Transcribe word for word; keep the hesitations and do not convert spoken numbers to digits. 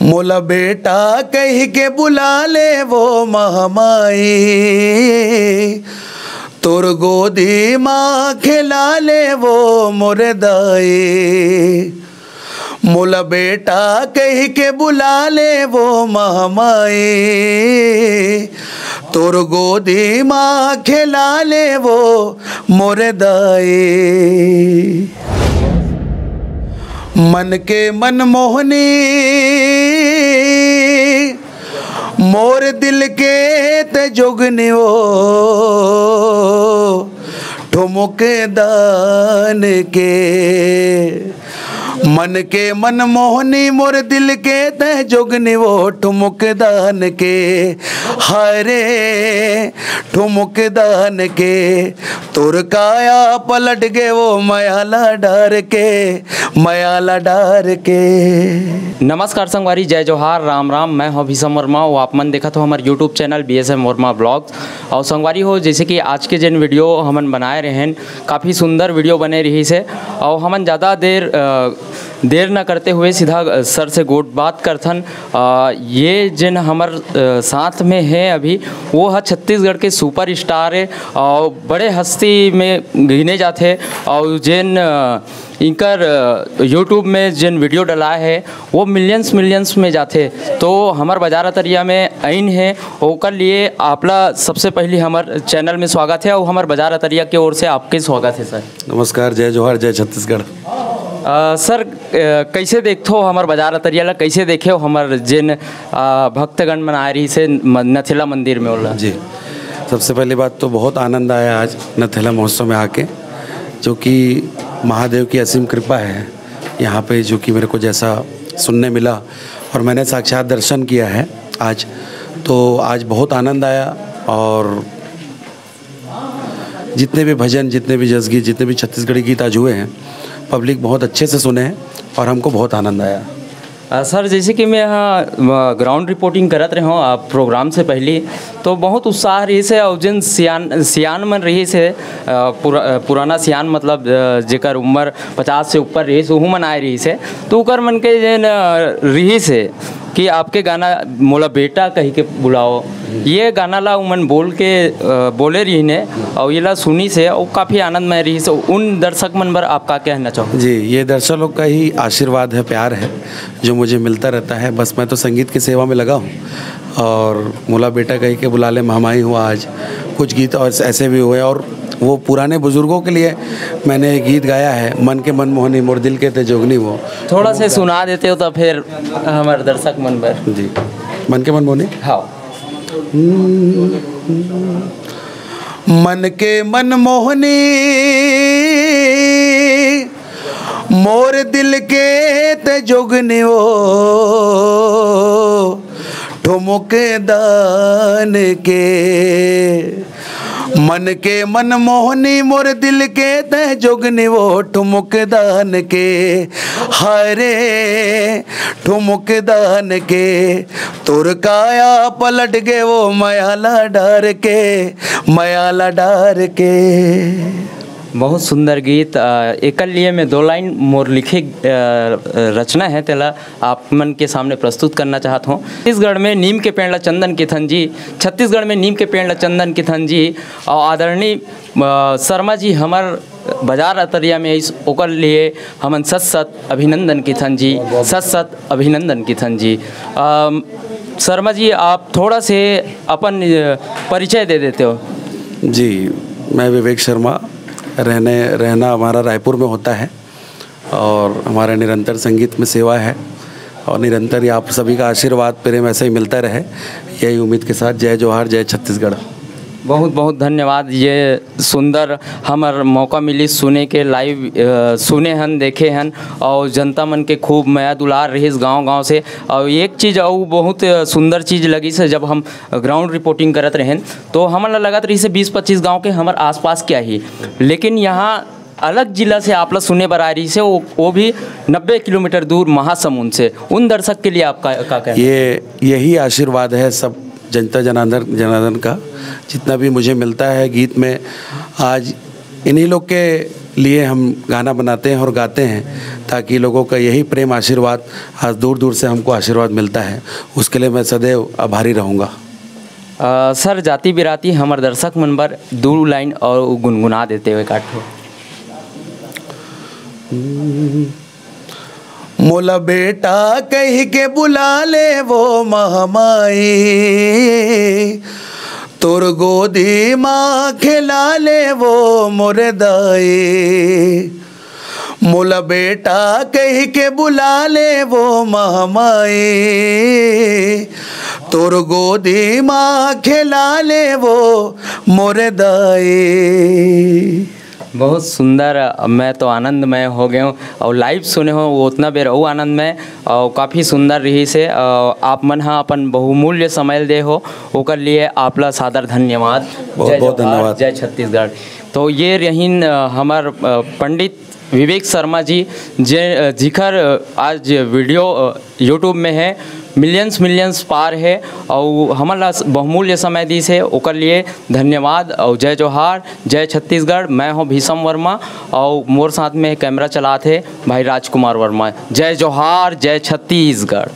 मोला बेटा कहि के बुला ले वो महमाई, तोर गोदी मा खेला ले वो मोर दाई। मोला बेटा कहि के बुला ले वो महमाई, तोर गोदी मा खेला ले वो मोर दाई। मन के मनमोहनी, मोर दिल के ते जोगनी वो, ठुमुक दान के। मन के मनमोहनी, मोर दिल के ते जोगनी वो, ठुमुक दान के। हरे ठुमुक दान के, तोर काया पलट गे वो मयाला डार के, मयाला डार के। नमस्कार संगवारी, जय जोहार, राम राम। मैं हूं भीषम वर्मा, वो आप मन देखत हो हमर YouTube चैनल बी एस एम वर्मा ब्लॉग्स। और संगवारी हो, जैसे कि आज के जिन वीडियो हमन बनाए रहे हैं, काफ़ी सुंदर वीडियो बने रही से। और हमन ज़्यादा देर अ, देर न करते हुए सीधा अ, सर से गोठ बात करथन। अ, ये जिन हमर अ, साथ में है अभी, वो है छत्तीसगढ़ के सुपर स्टार है और बड़े हस्ती में गिने जाते। और जिन अ, इनकर अ, YouTube में जिन वीडियो डला है, वो मिलियंस मिलियंस में जाते। तो हमर बाजार अतरिया में आइन है, ओकर लिए आपला सबसे पहली हमर चैनल में स्वागत है और हमर बाजार अतरिया के ओर से आपके स्वागत है सर। नमस्कार, जय जोहार, जय छत्तीसगढ़। अ, सर, अ, कैसे देखथो हमर बाजार अतरिया ला, कैसे देखे हो हमर जिन अ, भक्तगण मन आए रही से म-, नथेला मंदिर में ओला? जी, सबसे पहली बात तो बहुत आनंद आया आज नथेला महोत्सव में आके, जो कि महादेव की असीम कृपा है यहाँ पे, जो कि मेरे को जैसा सुनने मिला और मैंने साक्षात दर्शन किया है आज, तो आज बहुत आनंद आया। और जितने भी भजन, जितने भी जसगीत, जितने भी छत्तीसगढ़ी गीत आज हुए हैं, पब्लिक बहुत अच्छे से सुने हैं और हमको बहुत आनंद आया। अ, सर, जैसे कि मैं यहाँ, अ, ग्राउंड रिपोर्टिंग करत रहे हूँ, अ, प्रोग्राम से पहले, तो बहुत उत्साह रही से, और जिन सियान, सियान मन रही से, अ, पुरा-, अ, पुराना सियान, मतलब, अ, जेकर उम्र पचास से ऊपर रही से, उहू मन आए रही से, तो ओकर मन के जेन, अ, रही से कि आपके गाना मोला बेटा कहि के बुलाओ, ये गाना ला उमन बोल के, अ, बोले रहिन हे, और ये ला सुनी से, और काफ़ी आनंदमय रही से। उन दर्शक मन बर आप का कहना चाहो? जी, ये दर्शक लोग का ही आशीर्वाद है, प्यार है, जो मुझे मिलता रहता है। बस मैं तो संगीत की सेवा में लगा हूँ और मोला बेटा कहि के बुला ले महमाई हुआ आज। कुछ गीत और ऐसे भी हुए और वो पुराने बुजुर्गों के लिए मैंने गीत गाया है, मन के मनमोहनी, मोर दिल के ते जोगनी वो। थोड़ा से सुना देते हो तो फिर हमारे दर्शक मन बर। जी, मन के मनमोहनी। हाँ। मन के मनमोहनी, मोर दिल के ते जोगनी वो, ठुमुक दान के। मन के मनमोहनी, मोर दिल के ते जोगनी वो, ठुमुक दान के। हरे ठुमुक दान के, तोर काया पलट गे वो मयाला डार के, मयाला डार के। बहुत सुंदर गीत। अ, एकर लिए मैं दो लाइन मोर लिखे, अ, रचना है, तेला आप मन के सामने प्रस्तुत करना चाहत हूँ। छत्तीसगढ़ में नीम के पेड़ ला चंदन किथन जी, छत्तीसगढ़ में नीम के पेड़ ला चंदन किथन जी, और आदरणीय, अ, शर्मा जी हमर बाजार अतरिया में इस, ओकर लिए हमन सत सत अभिनंदन किथन जी, सत सत अभिनंदन किथन जी। अम, शर्मा जी, आप थोड़ा से अपन, अ, परिचय दे देते हो। जी, मैं विवेक शर्मा, रहने, रहना हमारा रायपुर में होता है और हमारा निरंतर संगीत में सेवा है और निरंतर ये आप सभी का आशीर्वाद प्रेम ऐसे ही मिलता रहे, यही उम्मीद के साथ जय जोहार, जय छत्तीसगढ़। बहुत बहुत धन्यवाद। ये सुंदर हमर मौका मिली सुने के, लाइव, अ, सुने हन, देखे हन, और जनता मन के खूब मया दुलार रहिस गांव गांव से। और एक चीज़ और बहुत सुंदर चीज़ लगिस, जब हम ग्राउंड रिपोर्टिंग करत रहेन तो हमन ला लगत रहिस बीस पच्चीस गांव के हमर आसपास के ही, लेकिन यहाँ अलग जिला से आप ला सुने बर आए रहिस हे, वो, वो भी नब्बे किलोमीटर दूर महासमुंद से। उन दर्शक के लिए आपका का कहना? ये, यही आशीर्वाद है सब जनता जनार्दन, जनार्दन का। जितना भी मुझे मिलता है गीत में, आज इन्हीं लोग के लिए हम गाना बनाते हैं और गाते हैं, ताकि लोगों का यही प्रेम आशीर्वाद, आज दूर दूर से हमको आशीर्वाद मिलता है, उसके लिए मैं सदैव आभारी रहूँगा। अ, सर, जाति बिराती हमर दर्शक मन बर दू लाइन और गुनगुना देते हुए काठो। मोला बेटा कह के बुला ले वो महमाई, तोर गोदी माँ खेला ले वो मोर दाई। मोला बेटा कह के बुला ले वो महमाई, तोर गोदी माँ खेला ले वो मोर दाई। बहुत सुंदर। मैं तो आनंदमय हो गए हूँ और लाइव सुने हो वो उतना बेर अउ आनंदमय और काफ़ी सुंदर रही से। अ, आप मन हा अपन बहुमूल्य समय दे हो, ओकर लिए आपला सादर धन्यवाद। बहुत, जय बहुत जोहार, धन्यवाद। जय छत्तीसगढ़। तो ये रहीन अ, हमर अ, पंडित विवेक शर्मा जी, जे अ, जिखर अ, आज वीडियो अ, यूट्यूब में है, मिलियंस मिलियंस पार है और हमन ला बहुमूल्य समय दिस है, ओकर लिए धन्यवाद। और जय जोहार, जय छत्तीसगढ़। मैं हूँ भीषम वर्मा और मोर साथ में कैमरा चलात है भाई राजकुमार वर्मा। जय जोहार, जय छत्तीसगढ़।